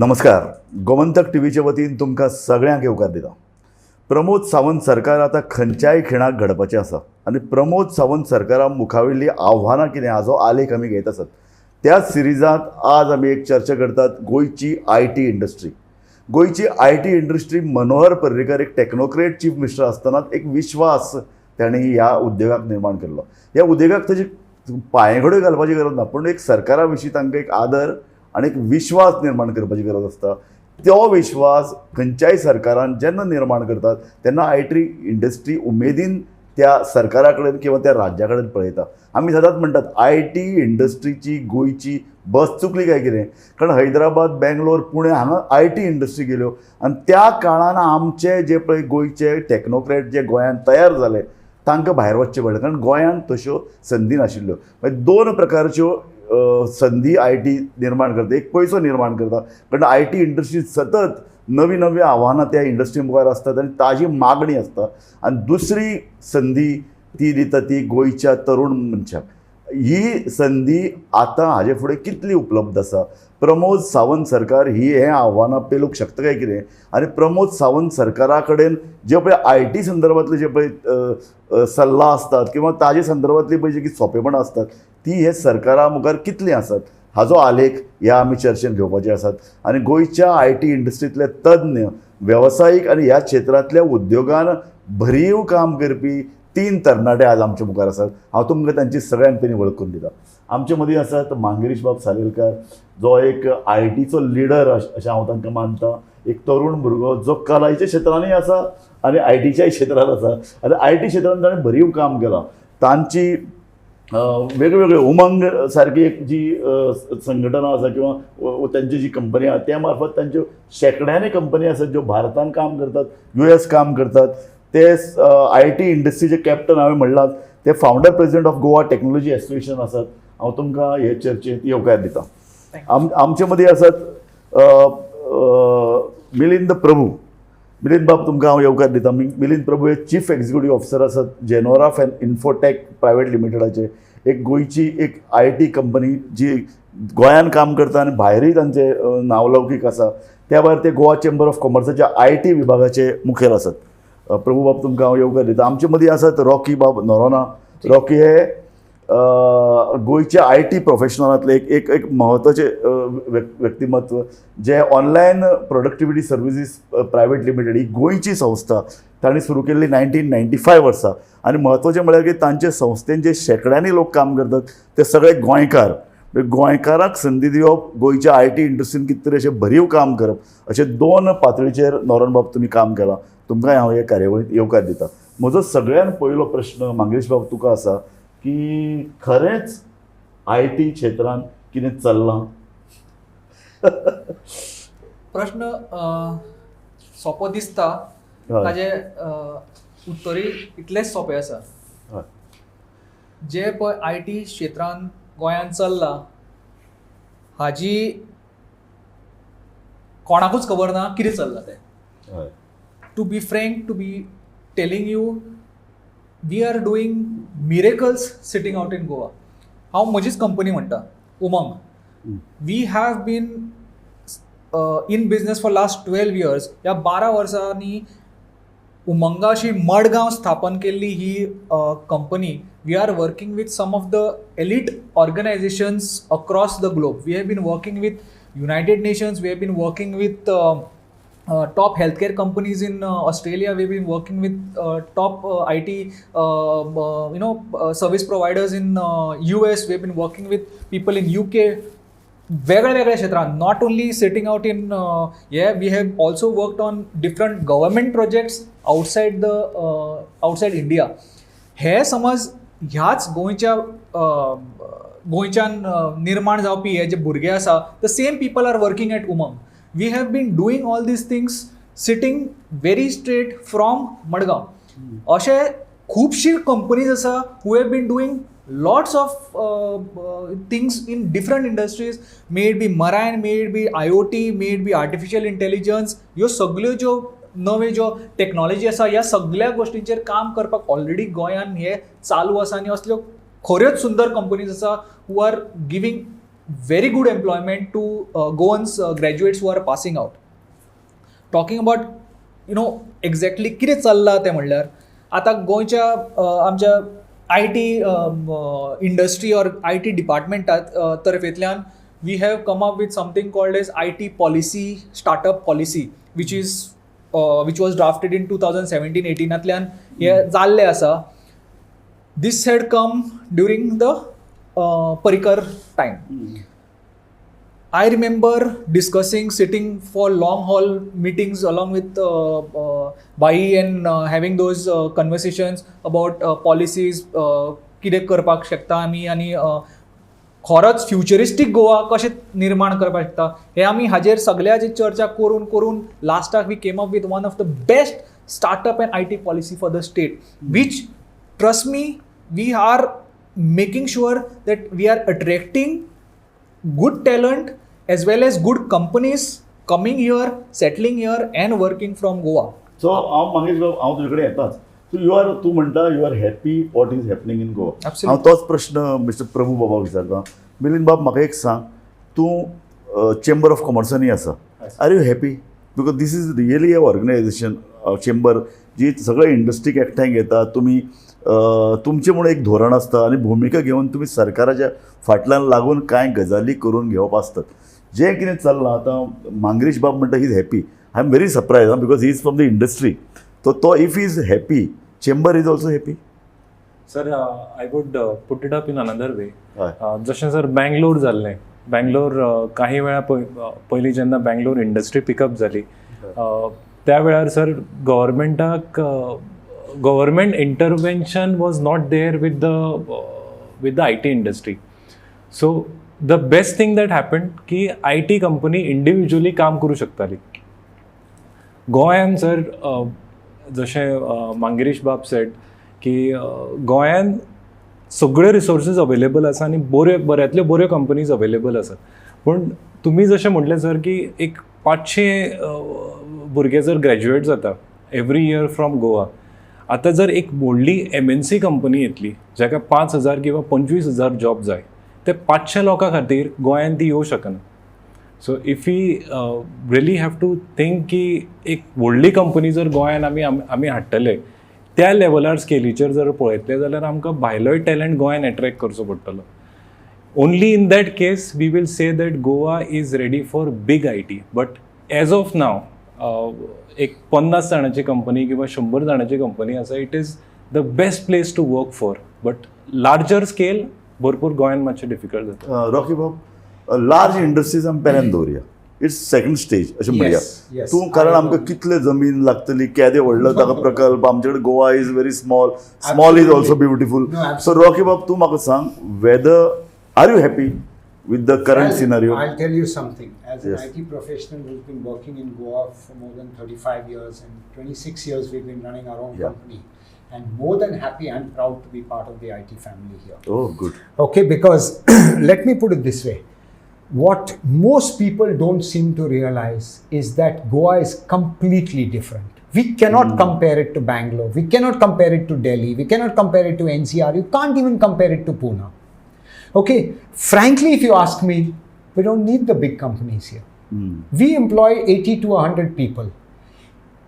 नमस्कार, गोमंतक टीव्हीचे वतीन तुमकां सगळ्यांक येवकार दिता. प्रमोद सावंत सरकार आतां खंयच्याय खिणाक घडपाचें आसा आनी प्रमोद सावंत सरकारा मुखावयलीं आव्हानां कितें हाजो आलेख आमी घेत आसात. त्याच सिरिजांत आज आमी एक चर्चा करतात, गोंयची IT industry. गोंयची IT industry, Manohar Parrikar एक टेक्नोक्रेट चीफ मिनिस्टर आसतनाच एक विश्वास तांणी ह्या उद्देगाक निर्माण केल्लो. ह्या उद्देगाक ताजी पांयघड्यो घालपाची गरज ना, पूण एक सरकारा विशीं तांकां एक आदर आनी एक विश्वास निर्माण करपाची गरज आसता. तो विश्वास खंयच्याय सरकारान जेन्ना निर्माण करतात तेन्ना IT industry उमेदीन त्या सरकारा कडेन किंवा त्या राज्या कडेन पळयता. आमी सदांच म्हणटात, IT इंडस्ट्रीची गोंयची बस चुकली काय कितें? कारण हैदराबाद, बेंगलोर, पुणे हांगा IT industry गेल्यो आनी त्या काळान आमचे जे पळय गोंयचे टेक्नोक्रेट जे गोंयांत तयार जाले तांकां भायर वचचें पडलें, कारण गोंयांत तश्यो संदी नाशिल्ल्यो. मागीर दोन प्रकारच्यो संदी IT निर्माण करता. एक, पयसो निर्माण करता, कारण IT industry सतत नवीं नवीं आव्हानां त्या इंडस्ट्री मुखार आसतात आनी ताजी मागणी आसता. आनी दुसरी संदी ती दिता ती गोंयच्या तरूण मनशाक. ही संदी आतां हाजे फुडें कितली उपलब्ध आसा? प्रमोद सावंत सरकार ही हें आव्हानां पेलूंक शकता काय कितें? आनी प्रमोद सावंत सरकारा कडेन जे पळय IT संदर्भातले जे पळय सल्ला आसतात किंवा ताजे संदर्भातली पळय जी सोंपेपणां आसतात, ती हे सरकारा मुखार कितलीं आसात, हाजो आलेख ह्या आमी चर्चेन घेवपाचे आसात. आनी गोंयच्या IT इंडस्ट्रींतले तज्ञ, वेवसायीक आनी ह्या क्षेत्रांतल्या उद्योगान भरीव काम करपी तीन तरणाटे आज आमच्या मुखार आसात. हांव तुमकां तांची सगळ्यान पयलीं वळख करून दिता. आमचे मदीं आसात मांगिरीश बाब सालेलकार, जो एक आयटीचो लिडर अशें हांव तांकां मानता. एक तरूण भुरगो जो कलाच्या क्षेत्रांनूय आसा आनी आयटीच्याय क्षेत्रांत आसा आनी IT क्षेत्रांत ताणें भरीव काम केलां. तांची वेगवेगळे उमंग सारकी एक जी संघटना आसा किंवा तांची जी कंपनी आसा, त्या मार्फत तांच्यो शेंकड्यांनी कंपनी आसात ज्यो भारतान काम करतात, यूएस काम करतात. ते IT इंडस्ट्रीचे कॅप्टन हांवें म्हणलां, ते founder president of Goa Technology Association आसात. हांव तुमकां हे चर्चेंत येवकार दिता. आमचे मदीं आसात अ, अ, मिलिंद प्रभू. मिलिंद बाब, तुमकां हांव येवकार दिता. मिलिंद प्रभू हे चीफ एक्झिक्युटीव ऑफिसर आसात जेनोरा फॅन इन्फोटेक प्रायवेट लिमिटेडाचे. एक गोंयची एक IT company जी गोंयान काम करता आनी भायरूय तांचें नांवलौकीक आसा. त्या भायर ते गोवा चेंबर ऑफ कॉमर्साच्या IT विभागाचे मुखेल आसात. प्रभू बाब, तुमकां हांव येवकार दिता. आमचे मदीं आसात रॉकी बाब नोरोना. रॉकी हे गोंयच्या IT प्रोफेशनलांतले एक एक एक म्हत्वाचे व्यक्तिमत्व, जे online productivity services private limited ही गोंयची संस्था तांणी सुरू केल्ली 1995 वर्सा. आनी म्हत्वाचें म्हळ्यार की तांचे संस्थेन जे शेंकड्यांनी लोक काम करतात ते सगळे गोंयकार. म्हणजे गोंयकाराक संदी दिवप, गोंयच्या IT इंडस्ट्रीन कितें तरी अशें भरीव काम करप, अशें दोन पातळीचेर नोरन बाब तुमी काम केलां. तुमकांय हांव हे कार्यावळींत येवकार दिता. म्हजो सगळ्यान पयलो प्रश्न, मांगेश बाब, तुका आसा की खरेंच IT क्षेत्रांत कितें चल्लां? प्रश्न सोंपो दिसता, ताजे उत्तरूय इतलेंच सोंपें आसा. जे पळय IT क्षेत्रांत गोंयांत चल्लां हाजी कोणाकूच खबर ना कितें चल्लां तें. To be frank, to be telling you, we are doing miracles sitting out in Goa. हांव म्हजीच कंपनी म्हणटा, उमंग. We have been in business for last 12 years. ह्या 12 वर्सांनी उमंगाशी मडगांव स्थापन केल्ली ही company, we are working with some of the elite organizations across the globe. We have been working with United Nations, we have been working with top healthcare companies in Australia. We've been working with top IT service providers in US. We've been working with people in UK. वेगळ्या वेगळ्या क्षेत्रांत, not only sitting out in hey, we have also worked on different government projects outside India. हे समज ह्याच गोंयच्या गोंयच्यान निर्माण जावपी हे जे भुरगे आसा, the same people are working at Umang. We have been doing all these things sitting very straight from Madgaon. अशे खुबशी कंपनीज आसा who have been doing lots of things in different industries, may it be marine, may it be IoT, may it be artificial intelligence. ह्यो सगल्यो ज्यो नव्यो ज्यो technology आसा, ह्या सगल्या गोश्टींचेर काम करपाक ऑलरेडी गोंयान हे चालू आसा आनी असल्यो खऱ्योच सुंदर कंपनीज आसा who are giving very good employment to Goans graduates who are passing out. Talking about exactly कितें चल्लां तें म्हणल्यार आतां गोंयच्या आमच्या IT industry or IT डिपार्टमेंटात तर्फेंतल्यान we have come up with something called as IT policy, startup policy, which was drafted in 2017 एटीनांतल्यान हें जाल्लें आसा. This had come during the Parrikar time. I remember discussing, sitting for long haul meetings along with Bhai and having those conversations about policies, कितें करपाक शकता आमी आनी खरोच फ्युचरिस्टीक गोवा कशें निर्माण करपाक शकता हे आमी हाजेर सगळ्याचेर चर्चा करून करून लास्टाक we came up with one of the best startup and IT policy for the state, which, trust me, we are making sure that we are attracting good talent as well as good companies coming here, settling here and working from Goa. So हांव मंगेश बाब, हांव तुजे कडेन येताच. So you are, तूं म्हणटा you are happy what is happening in Goa. Absolutely. हांव तोच प्रश्न मिस्टर प्रभू बाबाक विचारता. मिलिंद बाब, म्हाका एक सांग, तूं चेंबर ऑफ कॉमर्सांनी आसा. Are you happy? Because this is really a organization, chamber जी सगळ्या इंडस्ट्रीक एकठांय घेता तुमी. तुमचें म्हणून एक धोरण आसता आनी भुमिका घेवन तुमी सरकाराच्या फाटल्यान लागून कांय गजाली करून घेवप आसतात. जें कितें चल्लां आतां, मांगरीश बाब म्हणटा he is happy. I am very surprise आं, because he is from the industry. तो तो if he is happy, chamber is also happy. Sir, I would put it up in another way. हय. जशें सर बँगलोर जाल्लें, बँगलोर काही वेळा पयलीं जेन्ना बँगलोर इंडस्ट्री पिकअप जाली, त्या वेळार sir गव्हर्मेंटाक, government intervention was not there with the IT industry. So the best thing that happen की I T company individually काम करूं शकताली. गोंयान सर, जशें मांगिरीश बाब सेड की गोंयान सगळे रिसोर्सीस अवेलेबल आसा आनी बऱ्यो, बऱ्यांतल्यो बऱ्यो कंपनीज अवेलेबल आसात. पूण तुमी जशें म्हटलें सर की एक 500 भुरगे जर ग्रॅज्युएट जाता एवरी इयर फ्रॉम गोवा, आतां जर एक व्हडली एमएनसी कंपनी येतली जाका 5000 किंवा 25,000 जॉब जाय, ते 500 लोकां खातीर गोंयान ती येवं शकना. So if we really have to think की एक व्हडली कंपनी जर गोंयान आमी हाडटले, त्या लेवलार स्केलीचेर जर पळयतले जाल्यार आमकां भायलोय टॅलंट गोंयान एट्रेक्ट करचो पडटलो. Only in that case we will say that Goa is ready for big IT. But as of now, एक 50 जाणांची कंपनी किंवा 100 जाणांची कंपनी आसा, it is the best place to work for, but larger scale भरपूर गोंयान मातशें difficult जाता. Rocky बाब, लार्ज इंडस्ट्रीज आमी पेल्यान दवरुया, it's second stage अशें म्हणया. Yes. तूं कारण आमकां कितले जमीन लागतली, केदे व्हडलो ताका प्रकल्प. आमचे कडेन Goa is very small. Small is also beautiful. No, so absolutely. Rocky बाब, तूं म्हाका सांग, whether are you happy with the current Well, scenario? I'll tell you something. As an IT professional who's been working in Goa for more than 35 years and 26 years we've been running our own company, and more than happy and proud to be part of the IT family here. Oh, good. Okay, because let me put it this way. What most people don't seem to realize is that Goa is completely different. We cannot compare it to Bangalore. We cannot compare it to Delhi. We cannot compare it to NCR. You can't even compare it to Pune. Okay, frankly, if you ask me, we don't need the big companies here. We employ 80 to 100 people.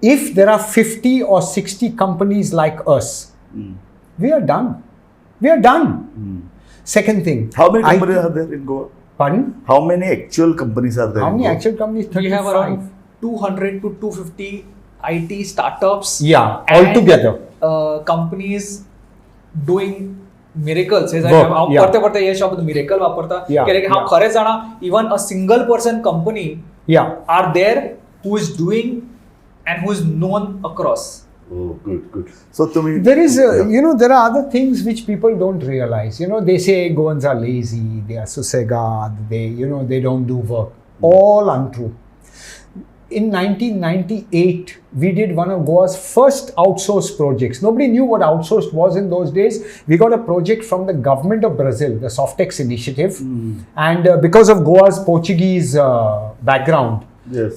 If there are 50 or 60 companies like us, we are done. We are done. Second thing. How many companies I, are there in Goa? Pardon? How many actual companies are there? How in many Goa? Actual companies? We have 35. around 200 to 250 IT startups Yeah, and, altogether. Companies doing miracles. हे Work, हांव परते परते हे शब्द miracle वापरता कित्याक हांव खरें जाणा, even a single person company are there who is doing and who is known across. Oh, good, good. So तुम्ही There is, there are other things which people don't realize. They say Goans are lazy, they are susegad, they don't do work. All untrue. In 1998, we did one of Goa's first outsourced projects. Nobody knew what outsourced was in those days. We got a project from the government of Brazil, the Softex initiative. And because of Goa's Portuguese background,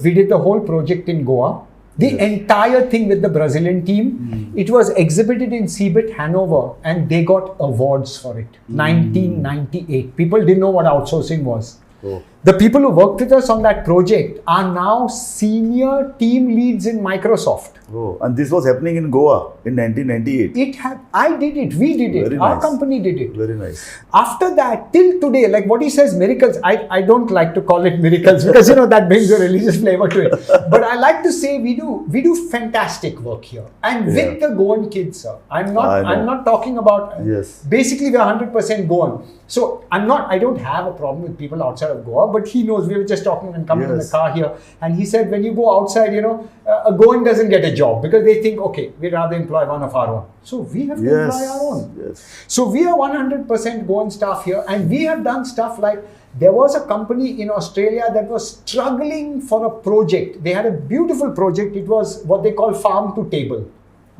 we did the whole project in Goa. The entire thing with the Brazilian team. It was exhibited in CeBIT Hanover and they got awards for it. 1998. People didn't know what outsourcing was. Oh. The people who worked with us on that project are now senior team leads in Microsoft. Oh, and this was happening in Goa in 1998. I did it. We did it. Very Our nice. company did it. Very nice. After that, till today, like what he says, miracles, I don't like to call it miracles because, you know, that brings a religious flavor to it. But I like to say we do fantastic work here. And with the Goan kids, sir. I'm not talking about... Yes. Basically, we're 100% Goan. So I don't have a problem with people outside of Goa, but he knows. We were just talking and coming in the car here. And he said, when you go outside, you know, a Goan doesn't get a job because they think, okay, we'd rather employ one of our own. So we have to employ our own. Yes. So we are 100% Goan staff here, and we have done stuff like there was a company in Australia that was struggling for a project. They had a beautiful project. It was what they call farm to table.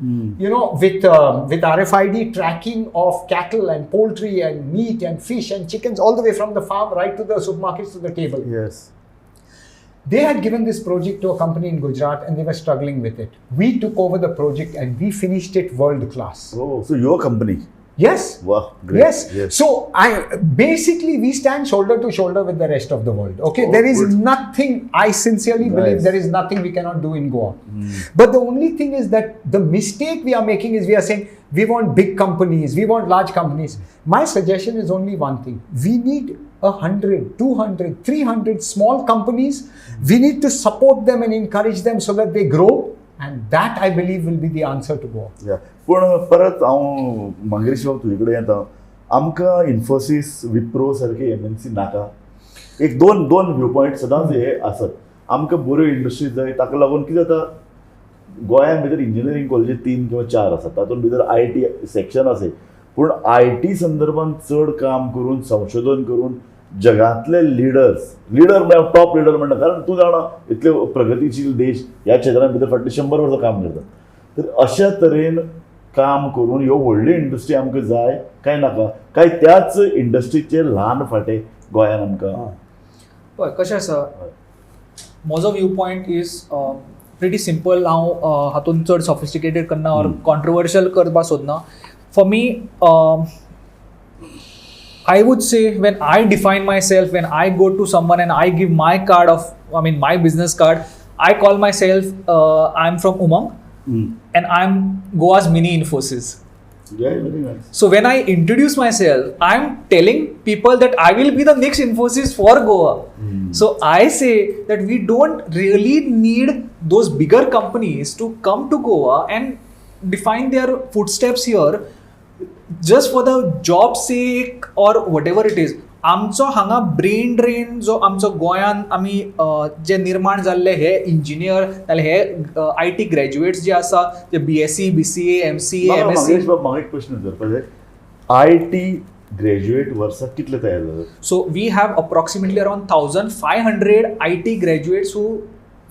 You know, with RFID tracking of cattle and poultry and meat and fish and chickens all the way from the farm right to the supermarkets to the table. Yes. They had given this project to a company in Gujarat and they were struggling with it. We took over the project and we finished it world class. Oh, so your company? Yes. Wow, great. Yes. So basically we stand shoulder to shoulder with the rest of the world. Okay. Oh, there is good. Nothing, I sincerely believe there is nothing we cannot do in Goa. But the only thing is that the mistake we are making is we are saying we want big companies, we want large companies. My suggestion is only one thing. We need 100, 200, 300 small companies. We need to support them and encourage them so that they grow. And that, I believe, will be the answer to Goa. Yeah. पण परत हांव मंगेश बाब तुजे कडेन येता. आमकां इन्फोसीस, विप्रो सारके MNC नाका. एक दोन व्यू पॉयंट सदांच हे आसत. आमकां बऱ्यो इंडस्ट्रीज जाय. ताका लागून कितें जाता, गोंयांत भितर इंजिनियरींग कॉलेजी 3 किंवा 4 आसात, तातूंत भितर IT section आसा. पूण IT संदर्भात चड काम करून संशोधन करून जगांतले लिडर म्हळ्यार टॉप लिडर म्हणटा, कारण तूं जाणा इतले प्रगतीशील देश ह्या क्षेत्रांत भितर फाटले 100 वर्सां काम करता. तर अशा तरेन काम करून ह्यो व्हडल्यो इंडस्ट्री आमकां जाय काय नाका, काय त्याच इंडस्ट्रीचे ल्हान फांटे गोंयांत आमकां? पळय कशें आसा, म्हजो view point is pretty simple. हांव हातूंत चड सॉफिस्टिकेटेड करना ऑर कॉन्ट्रोवर्शियल करपाक सोदना. For me, I would say when I define myself, when I go to someone and I give my card of, I mean my business card, I call myself, I'm from Umang and I'm Goa's mini Infosys. Yeah, very nice. So when I introduce myself, I'm telling people that I will be the next Infosys for Goa. So I say that we don't really need those bigger companies to come to Goa and define their footsteps here just for the job sake or whatever it is. आमचो हांगा brain drain जो आमचो गोंयान आमी जे निर्माण जाल्ले हे engineer नाल्यार हे I T graduates जे आसा ते BSc, BCA, MCA, MSc. म्हाका एक प्रश्न विचारपाक जाय, I T graduate वर्साक कितले तयार जातात? So we have approximately around 1500 IT graduates who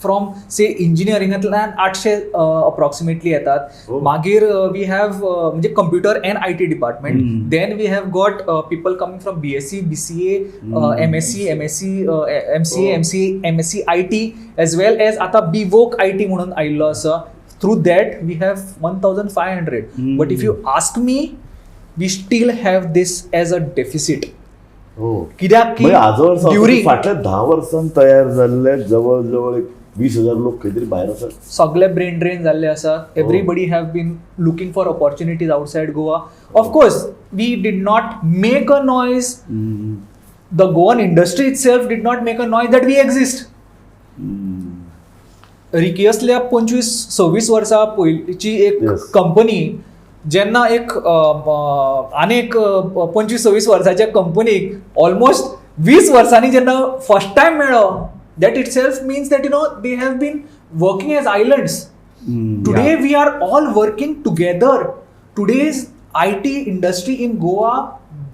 from say इंजिनियरिंगांतल्यान 800 approximately येतात. मागीर we have म्हणजे computer and I T department. Then we have got people coming from BSc, BCA, MSc, MSc, MCA, MCA, MSc IT, as well as आतां BVoc I T म्हणून आयिल्लो आसा. Through that we have 1500. But if you ask me, we still have this as a deficit. कित्याक की during फाटल्या 10 वर्सांत तयार जाल्ले जवळ जवळ एक 20,000 लोक खंय तरी भायर आसात. सगळे ब्रेन ड्रेन जाल्ले आसा. Everybody have been looking for opportunities outside Goa. Of course we did not make a noise. The Goan industry itself did not make a noise that we exist. रिकियसल्या 25-26 वर्सां पयलींची एक कंपनी जेन्ना एक आनी एक 25-26 वर्साच्या कंपनीक ऑलमोस्ट 20 वर्सांनी जेन्ना फर्स्ट टायम मेळ्ळो, that itself means that, you know, they have been working as islands. Today we are all working together. Today's IT industry in Goa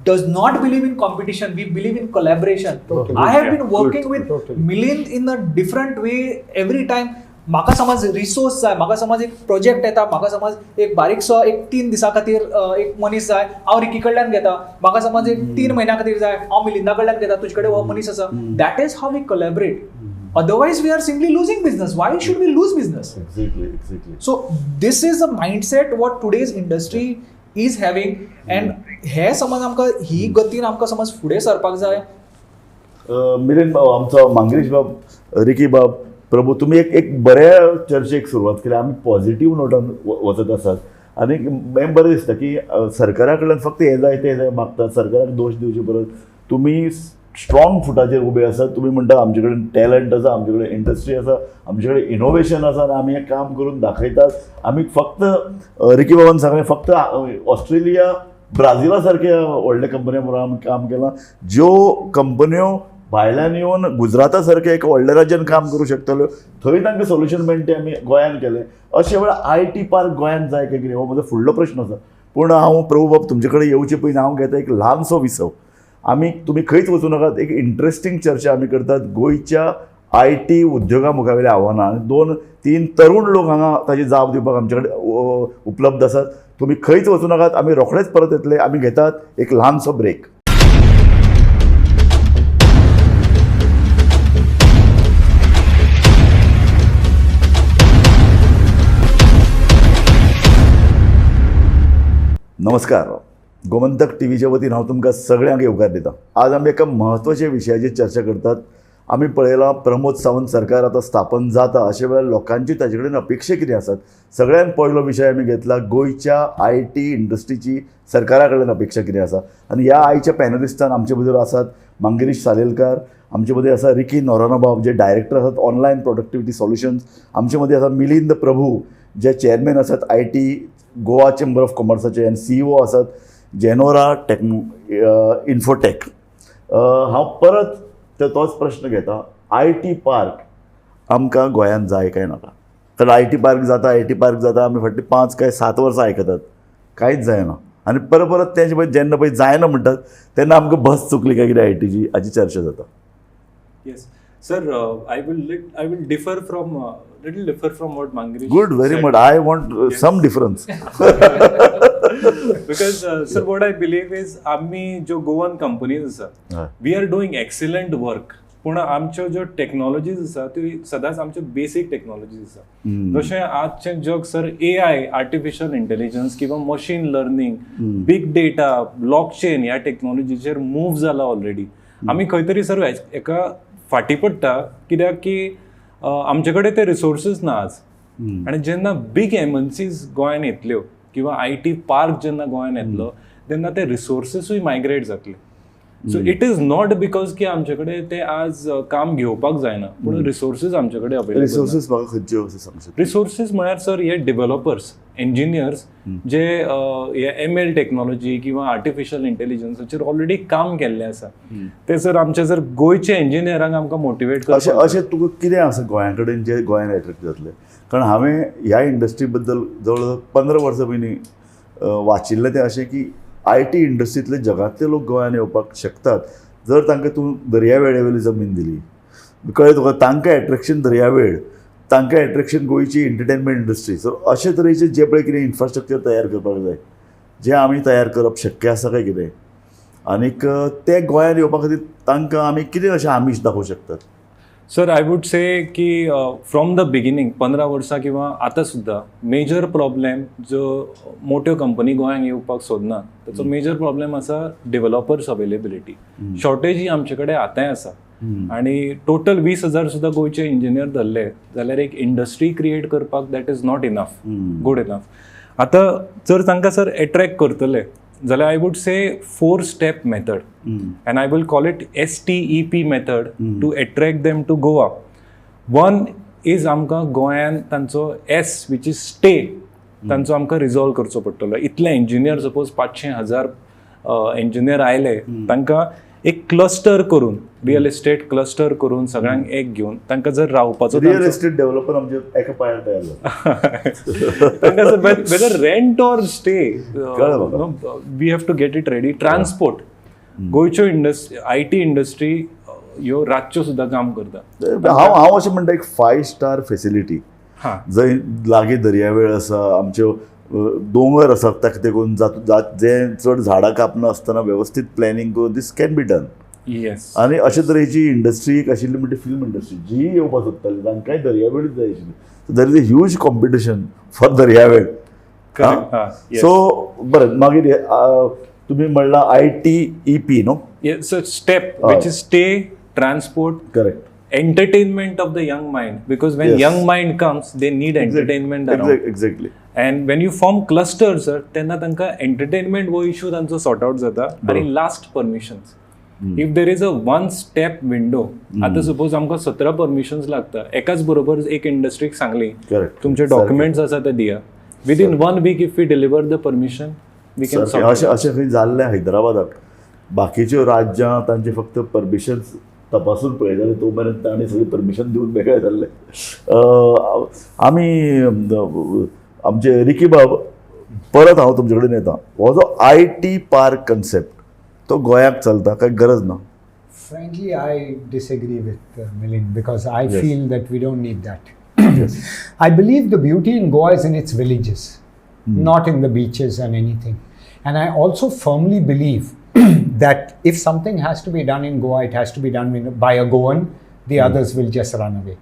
does not believe in competition. We believe in collaboration. Totally. I have been working with Milind in a different way every time. म्हाका समज resource जाय, म्हाका समज एक project येता, म्हाका समज एक बारीकसो एक 3 दिसां खातीर एक मनीस जाय, हांव रिकी कडल्यान घेता. म्हाका समज एक 3 म्हयन्या खातीर जाय, हांव मिलिंदा कडल्यान घेता, तुजे कडेन हो मनीस आसा. That is how we collaborate. Otherwise we are simply losing business. Why should we lose business? Exactly, exactly. So this is a mindset what today's industry is having. And हे समज आमकां ही गतीन आमकां समज फुडें सरपाक जाय. मिलिंद बाब, आमचो मांगरीश बाब, रिकी बाब, प्रभू, तुमी एक एक बऱ्या चर्चेक सुरवात केली. आमी पॉझिटिव्ह नोटान वचत आसात आनी हें बरें दिसता की सरकारा कडल्यान फक्त हें जाय तें जाय मागतात, सरकाराक दोश दिवचे परस तुमी स्ट्रॉंग फुटाचेर उबे आसात. तुमी म्हणटा आमचे कडेन टॅलंट आसा, आमचे कडेन इंडस्ट्री आसा, आमचे कडेन इनोवेशन आसा आनी आमी हें काम करून दाखयतात. आमी फक्त रिकी बाबान सांगलें, फक्त ऑस्ट्रेलिया ब्राझिला सारक्या व्हडल्या कंपन्यां बरोबर आमी काम केलां, ज्यो कंपन्यो भायल्यान येवन गुजराता सारक्या एका व्हडल्या राज्यान काम करूं शकतल्यो, थंय तांकां सोल्युशन मेळटा तें आमी गोंयान केलें. अशे वेळार I T park गोंयान जाय काय कितें हो म्हजो फुडलो प्रश्न आसा. पूण हांव प्रभू बाब तुमचे कडेन येवचे पयलीं हांव घेता एक ल्हानसो विसव. आमी तुमी खंयच वचूं नाकात, एक इंट्रस्टींग चर्चा आमी करतात गोंयच्या I T उद्योगा मुखावेल्या आव्हानां. आनी 2-3 तरूण लोक हांगा ताची जाप दिवपाक आमचे कडेन उपलब्ध आसात. तुमी खंयच वचूं नाकात, आमी रोखडेच परत येतले. आमी घेतात एक ल्हानसो ब्रेक. नमस्कार, गोमंतक टी व्हीच्या वतीन हांव तुमकां सगळ्यांक येवकार दिता. आज आमी एका म्हत्वाच्या विशयाचेर चर्चा करतात. आमी पळयलां प्रमोद सावंत सरकार आतां स्थापन जाता, अशे वेळार लोकांची ताजे कडेन अपेक्षा कितें आसात. सगळ्यान पयलो विशय आमी घेतला गोंयच्या I T इंडस्ट्रीची सरकारा कडल्यान अपेक्षा कितें आसा. आनी ह्या आयच्या पॅनलिस्टान आमचे भितर आसात मांगिरीश सालेलकार, आमचे मदीं आसा रिकी नोरोना बाब जे डायरेक्टर आसात ऑनलायन प्रोडक्टिविटी सोल्युशन्स, आमचे मदीं आसा मिलिंद प्रभू जे चेअरमॅन आसात I T Goa chamber of कॉमर्साचे आनी सी ई ओ आसात जेनोरा टेक्नो इन्फोटेक. हांव परत तोच प्रश्न घेता, I T park आमकां गोंयांत जाय काय नाका? कारण I T park जाता, I T park जाता, आमी फाटलीं 5 काय 7 वर्सां आयकतात, कांयच जायना. आनी परत परत तें पळय जेन्ना पळय जायना म्हणटात तेन्ना आमकां बस चुकली काय कितें I टीची हाची चर्चा जाता. Yes sir, I will differ from little differ from what Mangirish. Good, very much. I want some difference. Because sir, what I believe is आमी ज्यो गोवन कंपनीज आसा, we are doing excellent work. पूण आमच्यो ज्यो technologies आसा त्यो सदांच आमच्यो बेसीक टॅक्नॉलॉजीज आसा. जशें आजचें जग sir AI, artificial intelligence किंवा machine learning, big data, blockchain ह्या टॅक्नॉलॉजीचेर मूव जाला ऑलरेडी. आमी खंय तरी सर एका फाटीं पडटा, कित्याक की आमचे कडेन ते रिसोर्सीस ना आज. आनी जेन्ना बीग एमएनसीज गोंयान येतल्यो किंवा I T park जेन्ना गोंयान येतलो तेन्ना ते रिसोर्सीसूय मायग्रेट जातले. So it is not because की आमचे कडेन ते आज काम घेवपाक जायना, पूण रिसोर्सीस आमचे कडेन अवेलेबल. रिसोर्सीस म्हाका खंयच्यो अशें सांगू शकता? रिसोर्सीस म्हळ्यार सर हे डेव्हलपर्स, इंजिनियर्स जे हे एम एल टॅक्नॉलॉजी किंवा आर्टिफिशियल इंटेलिजन्साचेर ऑलरेडी काम केल्लें आसा, ते सर आमचे जर गोंयचे इंजिनियरांक आमकां मोटिवेट अशें करपाक. अशें तुका कितें आसा गोंया कडेन जे गोंयान एट्रेक्ट जातले? कारण हांवें ह्या इंडस्ट्री बद्दल जवळ जवळ 15 वर्सां पयलीं वाचिल्लें तें अशें की I T इंडस्ट्रींतले जगांतले लोक गोंयान येवपाक शकतात जर तांकां तूं दर्यावेळेवेली जमीन दिली. कळ्ळें तुका? तांकां एट्रेक्शन दर्यावेळ, तांकां एट्रेक्शन गोंयची एंटरटेनमेंट इंडस्ट्री. सो अशे तरेचे जे पळय कितें इन्फ्रास्ट्रक्चर तयार करपाक जाय, जें आमी तयार करप शक्य आसा काय कितें, आनीक ते गोंयान येवपा खातीर तांकां आमी कितें अशें आमीश दाखोवंक शकतात? सर I would say की फ्रॉम the beginning 15 वर्सां किंवा आतां सुद्दां मेजर प्रॉब्लेम जो मोट्यो कंपनी गोंयांत येवपाक सोदना ताचो मेजर प्रॉब्लेम आसा डेव्हलपर्स अवेलेबिलिटी. शॉर्टेज ही आमचे कडेन आतांय आसा. आनी टोटल 20,000 सुद्दां गोंयचे इंजिनियर धरले जाल्यार एक इंडस्ट्री क्रिएट करपाक that is not enough, good enough. आतां जर तांकां सर एट्रेक्ट करतले जाल्यार I would say 4 step method, and I will call it STEP method to attract them to Goa. One is आमकां गोंयान तांचो एस which is stay तांचो आमकां रिजॉल्व करचो पडटलो. इतले इंजिनियर सपोज 500-1000 इंजिनियर आयले, तांकां एक क्लस्टर करून, रियल इस्टेट क्लस्टर करून सगळ्यांक एक घेवन तांकां जर रावपाचो रियल इस्टेट डेव्हलपर आमचे एका पांयार तयार जाता. तांकां sir whether rent or stay, कळ्ळें म्हाका. We have to get it ready. Transport, गोंयच्यो इंडस्ट्री, I T industry ह्यो रातच्यो सुद्दां काम करता. हांव हांव अशें म्हणटा एक 5 स्टार फेसिलिटी हां, जंय लागीं दर्यावेळ आसा, आमच्यो दोंगर आसात ताका तेकून जे चड झाडां कापनासतना वेवस्थीत प्लॅनिंग करून दीस can be done. येस. आनी अशे तरेची इंडस्ट्री एक आशिल्ली म्हणजे फिल्म इंडस्ट्री जी येवपाक सोदताली तांकांय दर्यावेळूच जाय आशिल्ली. There is a huge competition for दर्यावेळ. Correct, हा, yes. सो बरें, मागीर तुमी म्हणला ITEP न्हू? So step, which is stay, transport, correct entertainment of the young mind, because when young mind comes, they need entertainment around. Exactly And when you form clusters, sir, तेन्ना तांकां entertainment हो issue तांचो sort out जाता. आनी last, permissions. If there is a one step window, आतां suppose आमकां 17 permissions लागता, एकाच बरोबर एक इंडस्ट्रीक सांगली, तुमचे डॉक्युमेंट्स आसा ते दिया, within one week if we deliver the permission, we can. सारकें. अशें अशें खंय जाल्लें हैदराबादाक, बाकीच्यो राज्यां तांचे फक्त परमिशन तपासून पळयताले, तो मेरेन तांणी सगळी परमिशन दिवन मेकळे जाल्ले. आमी आमचे रिकी बाब, परत हांव तुमचे कडेन येता. हो जो I T park concept, तो गोंयाक चलता काय गरज ना? Frankly, I disagree with Milind because I feel that we don't need that. I believe the beauty in Goa is in its villages, not in the beaches and anything. And I also firmly believe that if something has to be done in Goa, it has to be done by a Goan. The others will just run away.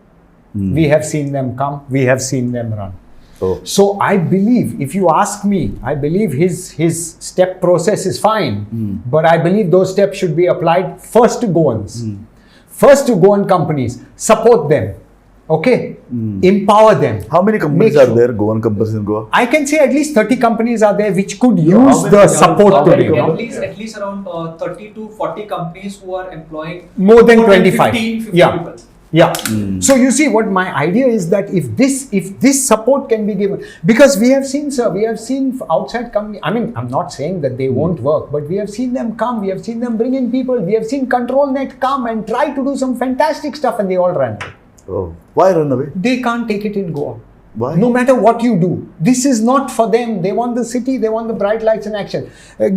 We have seen them come, we have seen them run. Oh. So I believe, if you ask me, I believe his step process is fine, but I believe those steps should be applied first to Goans, first to Goan companies, support them, okay, empower them. How many companies Make are sure. there, Goan companies in Goa? I can say at least 30 companies are there which could How use many- the how support How today. many- No? At least around 30 to 40 companies who are employing More than 25. 50 people. Yeah. So you see, what my idea is that if this support can be given, because we have seen, sir, we have seen outside company. I mean, I'm not saying that they won't work, but we have seen them come. We have seen them bring in people. We have seen ControlNet come and try to do some fantastic stuff, and they all ran away. Oh. Why run away? They can't take it in Goa. Why? No matter what you do, this is not for them. They want the city, they want the bright lights and action.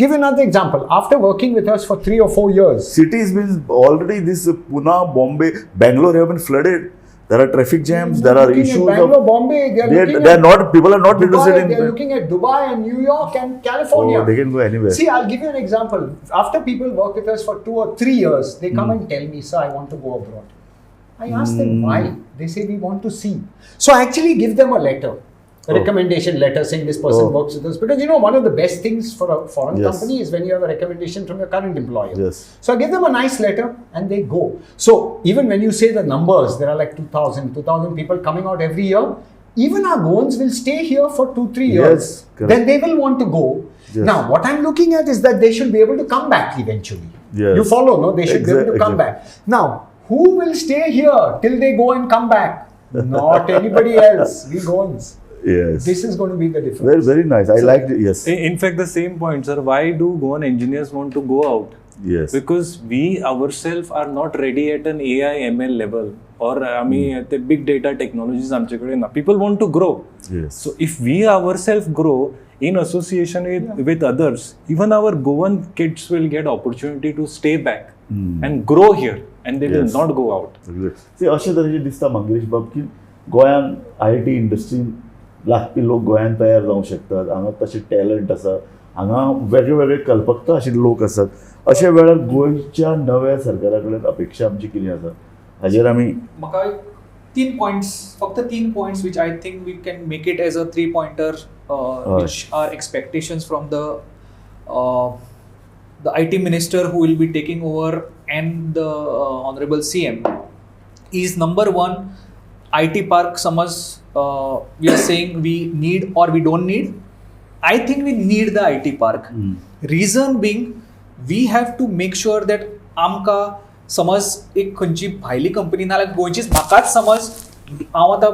Give another example. After working with us for 3 or 4 years, Cities means already this Pune, Bombay, Bangalore have been flooded. There are traffic jams. There are looking at issues Bangalore, of Bombay, they are they looking they at are not, people are not Dubai, interested in. they are looking at Dubai and New York and California. Oh, they can go anywhere. See, I'll give you an example. After people work with us for 2 or 3 years, they come and tell me, "Sir, I want to go abroad." I ask them why. They say, "We want to see." So I actually give them a letter, a recommendation letter saying this person works with us. Because one of the best things for a foreign company is when you have a recommendation from your current employer. So I give them a nice letter and they go. So even when you say the numbers, there are like 2,000, 2,000 people coming out every year. Even our Goans will stay here for 2, 3 years. Then they will want to go. Now, what I'm looking at is that they should be able to come back eventually. You follow, no? They should be able to come back. Now, who will stay here till they go and come back? Not anybody else. We Goans. This is going to be the difference. Very, very nice. I liked it. Yes. In fact, the same point, sir. Why do Goan engineers want to go out? Because we ourselves are not ready at an AI ML level or आमी ते big data technologies आमचे कडेन ना. People want to grow. So if we ourselves grow in association with others, even our Goan kids will get opportunity to stay back and grow here, and they will not go out. See, अशें तरेचें दिसता मंगेश बाब की गोंयान I T इंडस्ट्रीन लागपी लोक गोंयान तयार जावंक शकतात. हांगा तशें टॅलंट आसा, हांगा वेगळे वेगळे कल्पकता आशिल्ले लोक आसात. अशा वेळार गोंयच्या नव्या सरकारा कडेन अपेक्षा आमची कितें आसा हाजेर आमी म्हाका एक तीन पॉयंट्स, फक्त तीन points, which I think we can make it as a three pointer, which are expectations from the IT minister who will be taking over and the honorable CM is, number one, IT park. समज we are saying we need or we don't need. I think we need the IT park. Reason being, we have to make sure that आमकां समज एक खंयची भायली company नाल्यार गोंयचीच, म्हाकाच समज हांव आतां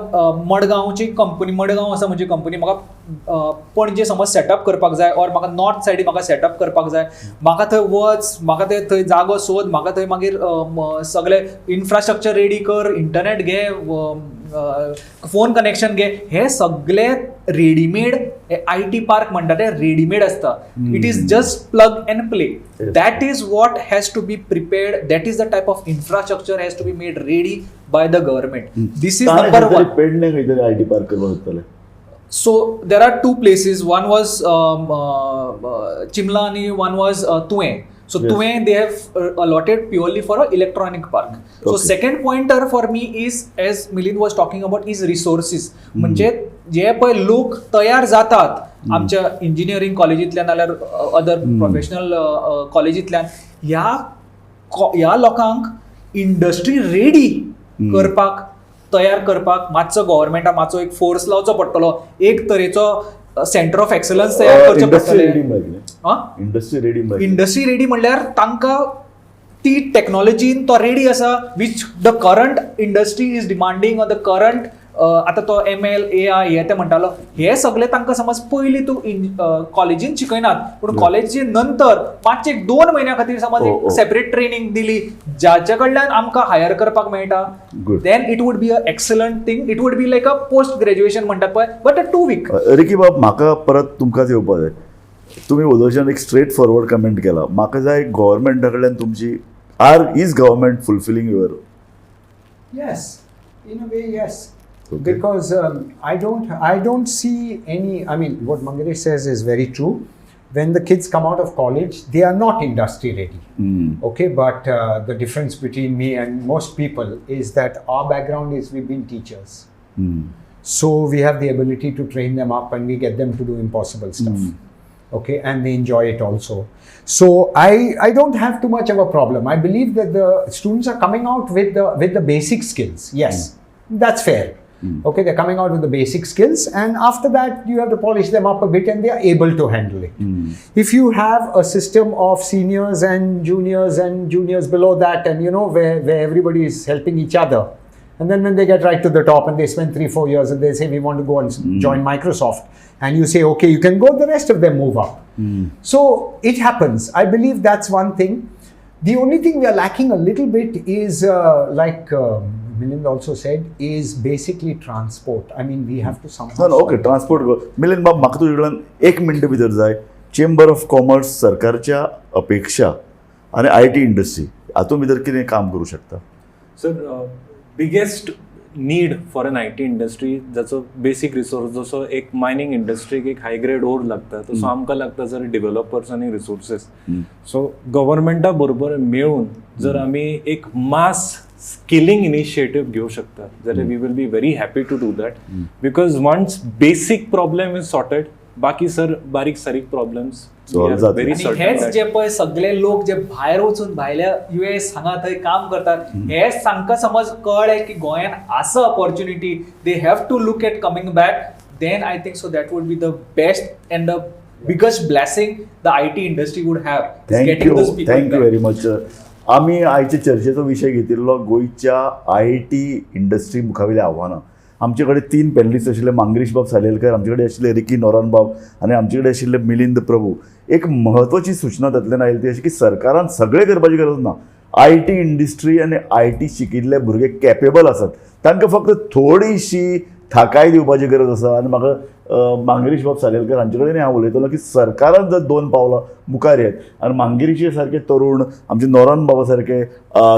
मडगांवची कंपनी, मडगांव आसा म्हजी कंपनी, म्हाका पणजे समज सेटअप करपाक जाय ऑर म्हाका नॉर्थ सायडी म्हाका सेटअप करपाक जाय, म्हाका थंय वच, म्हाका थंय थंय जागो सोद, म्हाका थंय मागीर सगळें इन्फ्रास्ट्रक्चर रेडी कर, इंटरनेट घे, फोन कनेक्शन घे, हे सगळे रेडीमेड I T park म्हणटा ते रेडीमेड आसता. It is just plug and play. That is what has to be prepared. That is the type of infrastructure has to be made ready by the government. This is number one. Pedne खंय तरी I T park करपाक सोदताले. So there are two places. One was Chimla and one was Tuem. So तुवें they have allotted purely for a electronic park. So second pointer for me is, as Milind was talking about, is resources. म्हणजे जे पळय लोक तयार जातात आमच्या engineering कॉलेजींतल्यान नाल्यार other professional कॉलेजींतल्यान, ह्या लोकांक इंडस्ट्री रेडी करपाक, तयार करपाक मातसो गव्हर्मेंटाक मातसो एक फोर्स लावचो पडटलो, एक तरेचो सेंटर ऑफ एक्सलन्स तयार करचें इंडस्ट्री रेडी पडटलें. म्हळ्यार आं? इंडस्ट्री रेडी म्हळ्यार? इंडस्ट्री रेडी म्हणल्यार तांकां ती टॅक्नॉलॉजीन तो रेडी आसा which the current industry is demanding or the current, आतां तो एमएल, एआय हे ते म्हणटालो, हे सगळे तांकां समज पयलीं तूं कॉलेजीन शिकयनात, पूण कॉलेजी नंतर मातशे एक 2 म्हयन्या खातीर समज एक सेपरेट ट्रेनिंग दिली जाचे कडल्यान आमकां हायर करपाक मेळटा, then it would be a excellent thing. It would be like a post graduation म्हणटात पळय, बट अ 2 वीक. रिकी बाब, म्हाका परत तुमकांच येवपा जाय. तुमी उलोवच्यान एक स्ट्रेट फॉरवर्ड कमेंट केला. म्हाका जाय गव्हर्मेंटा कडल्यान तुमची, are is government fulfilling your Yes, in a way, yes. Because I don't see any. I mean, what Mangresh says is very true. When the kids come out of college, they are not industry ready. Okay, but the difference between me and most people is that our background is we've been teachers. So we have the ability to train them up and we get them to do impossible stuff. Okay, and they enjoy it also. So I don't have too much of a problem. I believe that the students are coming out with the basic skills. Yes, that's fair. Okay, they're coming out with the basic skills, and after that, you have to polish them up a bit, and they are able to handle it. If you have a system of seniors and juniors below that, and where everybody is helping each other, and then when they get right to the top and they spend 3, 4 years and they say, "We want to go and join Microsoft," and you say, "Okay, you can go," the rest of them move up. So it happens. I believe that's one thing. The only thing we are lacking a little bit is, like Milind also said, is basically transport. I mean, we have to somehow. ना, okay, transport. Milind बाब, म्हाका तुजे कडल्यान एक minute भितर जाय, chamber of commerce, सरकारच्या अपेक्षा आनी I T industry हातूंत भितर कितें काम करूं शकता? Sir, biggest need for an IT industry, जाचो बेसीक रिसोर्स, जसो एक मायनींग इंडस्ट्रीक एक हाय ग्रेड ओर लागता, तसो आमकां लागता सर डेव्हलपर्स आनी रिसोर्सीस. सो गव्हर्मेंटा बरोबर मेळून जर आमी एक मास स्किलिंग इनिशिएटीव घेवं शकता जाल्यार we will be very happy to do that, because once basic problem is sorted, बाकी सर बारीक सारीक प्रॉब्लेम्स Solve जातले. व्हेरी आनी हेच जे पळय सगळे लोक जे भायर वचून भायल्या युएस हांगा थंय काम करतात, हेच तांकां समज कळ्ळें की गोंयांत आसा opportunity, they have to look at coming back, then I think so that would be the best and the biggest blessing the IT industry would have. Thank you, thank you very much. आमी आयचे चर्चेचो विशय घेतिल्लो गोंयच्या I T industry मुखावेली आव्हानां. आमचे कडेन तीन panellist आशिल्ले, मांगरीश बाब सालेलकर, आमचे कडेन आशिल्ले रिकी नोरान बाब आनी आमचे कडेन आशिल्ले मिलिंद प्रभू. एक म्हत्वाची सूचना तातूंतल्यान आयली ती अशी की सरकारान सगळें करपाची गरज ना. I T industry आनी I T शिकिल्ले भुरगे कॅपेबल आसात, तांकां फक्त थोडीशी थाकाय दिवपाची गरज आसा. आनी म्हाका मांगरीश बाब सालेलकर हांचे कडेन हांव उलयतलो की सरकारान जर दोन पावलां मुखार येत आनी मांगिरीशे सारके तरुण, आमचे नोरान बाबा सारके,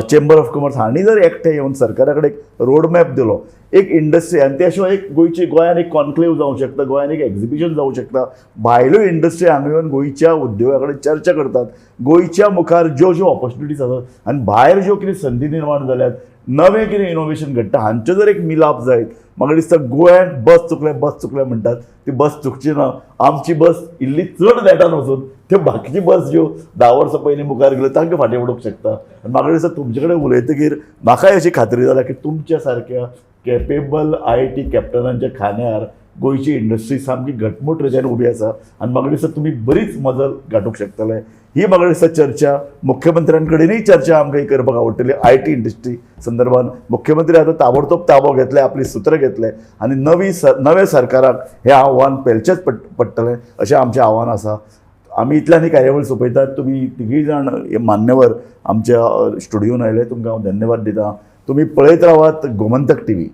चेंबर ऑफ कॉमर्स हांणी जर एकठांय येवन सरकारा कडेन एक रोड मॅप दिलो, एक इंडस्ट्री आनी त्या शिवाय एक गोंयची, गोंयान एक कॉन्क्लेव जावंक शकता, गोंयान एक एक्झिबिशन जावंक शकता, भायल्यो इंडस्ट्री हांगा येवन गोंयच्या उद्योगा कडेन चर्चा करतात, गोंयच्या मुखार ज्यो ज्यो ऑपॉर्च्युनिटीज आसात आनी भायर ज्यो कितें संदी निर्माण जाल्यात, नवें कितें इनोवेशन घडटा, हांचो जर एक मिलाप जायत, म्हाका दिसता गोंयांत बस चुकले, बस चुकले म्हणटात, ती बस चुकची ना. आमची बस इल्ली चड नेटान वचून त्यो बाकीची बस ज्यो 10 वर्सां पयलीं मुखार गेल्यो तांकां फाटीं उडोवंक शकता. आनी म्हाका दिसता तुमचे कडेन उलयतकीर म्हाकाय अशी खात्री जाल्या की तुमच्या सारक्या कॅपेबल I T कॅप्टनांच्या खांद्यार गोंयची इंडस्ट्री सामकी घटमूट रितीन उबी आसा आनी म्हाका दिसता तुमी बरीच मजल गांठूंक शकतले. ही म्हाका दिसता चर्चा, मुख्यमंत्र्यांकडेनूय चर्चा आमकां ही करपाक आवडटली I T industry संदर्भात. मुख्यमंत्री आतां ताबडतोब ताबो घेतले, आपली सुत्रां घेतले आनी नवी स नव्या सरकाराक हें आव्हान पेलचेंच पडटलें अशें आमचें आव्हान आसा. आमी इतल्यान ही कार्यावळ सोंपयतात. तुमी तिगूय जाण हे मान्यवर आमच्या स्टुडियोन आयले, तुमकां हांव धन्यवाद दिता. तुमी पळयत रावात गोमंतक टीव्ही.